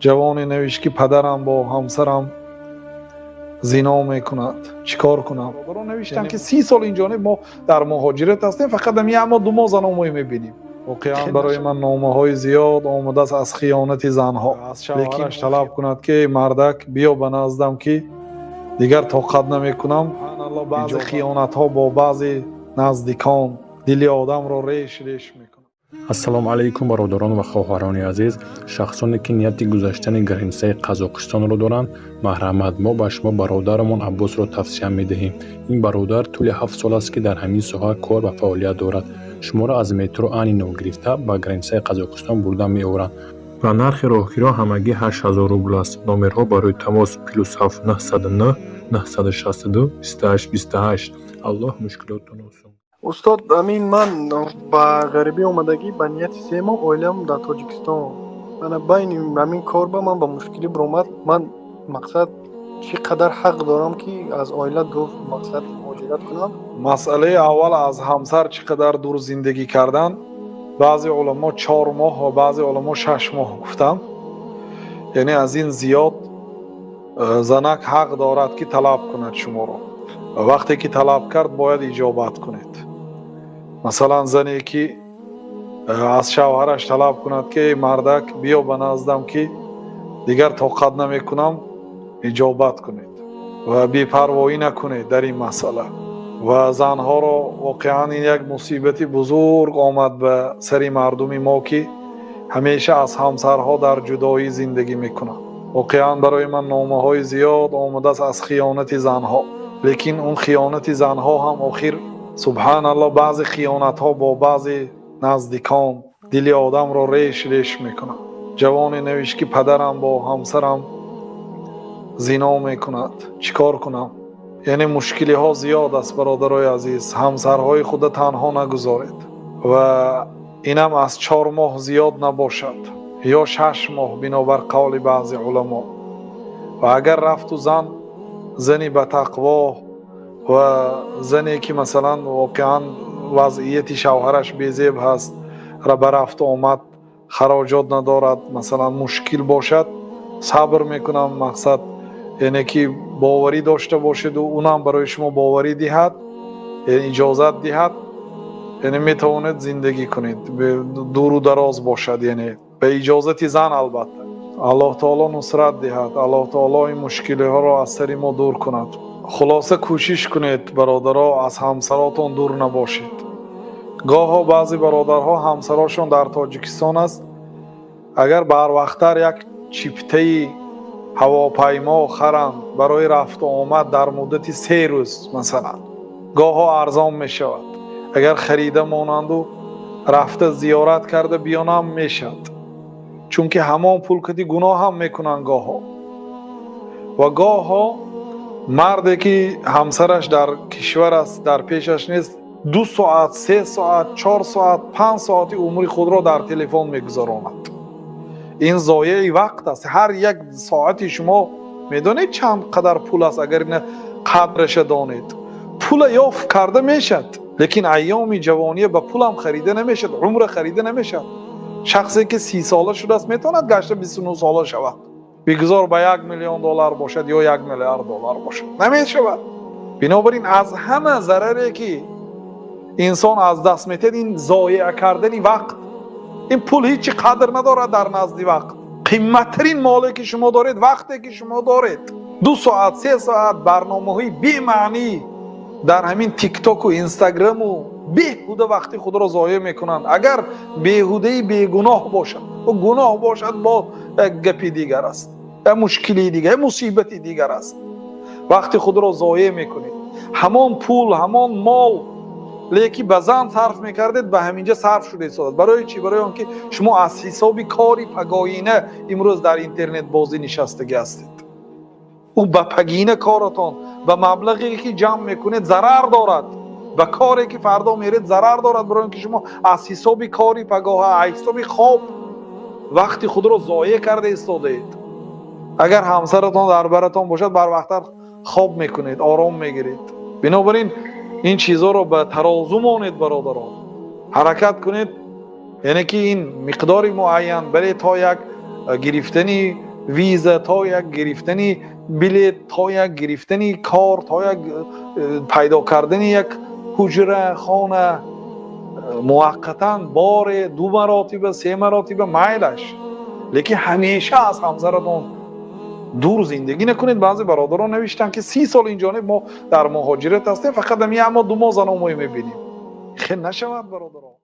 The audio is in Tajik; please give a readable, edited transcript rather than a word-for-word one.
Ҷавоне навишт, ки падарам бо ҳамсарам зино мекунад, чӣ кор кунам? Бародарон навиштанд, ки 30 сол инҷониб мо дар муҳоҷират ҳастем, фақат ҳам як моҳ, 2 моҳ занонро мебинем. Воқеан барои ман номаҳои зиёд омадааст аз хиёнати занҳо. Аз шавҳараш талаб кунад, ки мардак биё ба наздам, ки дигар тоқат намекунам. Субҳаналлоҳ, баъзе хиёнатҳо бо баъзе наздикон дили одамро реш реш мекунад. Ассалому алайкум, бародарон ва хоҳарони азиз, шахсоне ки нияти гузаштани границаи Қазоқистонро доранд, марҳамат, мо ба шумо бародарамон Аббосро тавсия медиҳем. Ин бародар тӯли 7 сол аст, ки дар ҳамин соҳа кор ва фаъолият дорад. Шуморо аз метро Анино гирифта, ба границаи Қазоқистон бурда меоранд ва нархи роҳкиро ҳамагӣ 8000 рубл аст. Номерҳо барои тамос: +7 909 962 28 28. Аллоҳ мушкилотро осон. Устод, амин, ман ба ғарибӣ омадагӣ ба нияти 3 моҳ, оилаам дар Тоҷикистон. Мана байни ҳамин кор ба ман ба мушкилӣ биромад. Ман, мақсад, чӣ қадар ҳақ дорам, ки аз оила дур, мақсад, муҳоҷират кунам? Масъалаи аввал, аз ҳамсар чӣ қадар дур зиндагӣ кардан, баъзе уламо 4 моҳ ва баъзе уламо 6 моҳ гуфтанд. Яъне аз ин зиёд занак ҳақ дорад, ки талаб кунад шуморо. Вақте ки талаб кард, бояд иҷобат кунед. Масалан, зане ки аз шавҳараш талаб кунад, ки эй мардак, биё ба наздам, ки дигар тоқат намекунам, иҷобат кунед ва бепарвоӣ накунед дар ин масъала. Ва занҳоро воқеан ин як мусибати бузург омад ба сари мардуми мо, ки ҳамеша аз ҳамсарҳо дар ҷудоӣ зиндагӣ мекунанд. Воқеан барои ман номаҳои зиёд омадааст аз хиёнати занҳо, лекин он хиёнати занҳо ҳам охир, субҳаналлоҳ, баъзе хиёнатҳо бо баъзе наздикон дили одамро реш реш мекунад. Ҷавоне навишт, ки падарам бо ҳамсарам зино мекунад, чӣ кор кунам? Яъне мушкилиҳо зиёд аст, бародарои азиз. Ҳамсарҳои худа танҳо нагузоред ва инам аз 4 моҳ зиёд набошад ё 6 моҳ, бинобар қавли баъзе уламо. Ва агар рафту зан зани ба тақво ва зане ки, масалан, воқеан вазъияти шавҳараш безеб ҳаст, ба рафту омад хароҷот надорад, масалан, мушкил бошад, сабр мекунам, мақсад, яъне ки боварӣ дошта бошеду унам барои шумо боварӣ диҳад, иҷозат диҳад, яъне метавонед зиндагӣ кунед, дуру дароз бошад, яъне ба иҷозати зан албатта. Аллоҳ таоло нусрат диҳад, Аллоҳ таоло ин мушкилиҳоро аз сари мо дур кунад. Хулоса, кӯшиш кунед, бародаро, аз ҳамсаротон дур набошед. Гоҳо баъзе бародарҳо ҳамсарошон дар Тоҷикистон аст, агар барвақттар як чиптаи ҳавопаймо харанд барои рафту омад дар муддати 3 рӯз, масалан, гоҳо арзон мешавад. Агар харида монанду рафта зиёрат карда биёнам мешавад, чунки ҳамон пул кади гуноҳ ҳам мекунанд гоҳо. Ва гоҳо марде ки ҳамсараш дар кишвар аст, дар пешаш нест, 2 соат, 3 соат, 4 соат, 5 соати умри худро дар телефон мегузаронад. Ин зоеи вақт аст. Ҳар як соати шумо медонед чанд қадар пул аст, агар ина қадраша донед. Пула ёфт карда мешавад, лекин айёми ҷавония ба пулам харида намешавад, умра харида намешавад. Шахсе ки 30 сола шудааст, метавонад гашта 29 сола шавад? Бигузор ба 1 миллион доллар бошад ё 1 миллиард доллар бошад, намешавад. Бинобар ин аз ҳама зараре ки инсон аз даст метиҳад, ин зоеъ кардани вақт. Ин пул ҳечи қадр надорад дар назди вақт. Қиматтарин моле ки шумо доред, вақте ки шумо доред. 2 соат, 3 соат барномаҳои бемаънӣ дар ҳамин тиктоку инстаграму беҳуда вақти худро зоеъ мекунанд. Агар беҳудаи бегуноҳ бошад, гуноҳ бошад, бо як гапи дигар аст, як мушкилии дигар, як мусибати дигар аст. Вақти худро зоеъ мекунед. Ҳамон пул, ҳамон мол леки ба зан сарф мекардед, ба ҳаминҷа сарф шуда истодад. Барои чӣ? Барои он ки шумо аз ҳисоби кори пагоина имрӯз дар интернет бозӣ нишастагӣ ҳастед. Ӯ ба пагина коратон, ба маблағе ки ҷамъ мекунед, зарар дорад, ба коре ки фардо меред, зарар дорад, барои он ки шумо аз ҳисоби кори пагоҳа, аз ҳисоби хоб вақти худро зоеъ карда истодаед. Агар ҳамсаратон дар баратон бошад, барвақттар хоб мекунед, ором мегиред. Бинобар ин ин чизҳоро ба тарозу монед, бародарон, ҳаракат кунед, яъне ки ин миқдори муайян, бале, то як гирифтани виза, то як гирифтани билет, то як гирифтани кор, то як пайдо кардани як ҳуҷра, хона муваққатан боре, ду маротиба, се маротиба майлаш, лекин ҳамеша аз ҳамсаратон дур зиндагӣ накунед. Баъзе бародарон навиштанд, ки 30 сол инҷониб мо дар муҳоҷират ҳастем, фақат ам як моҳ, 2 моҳ заномои мебинем. Хел нашавад, бародарон.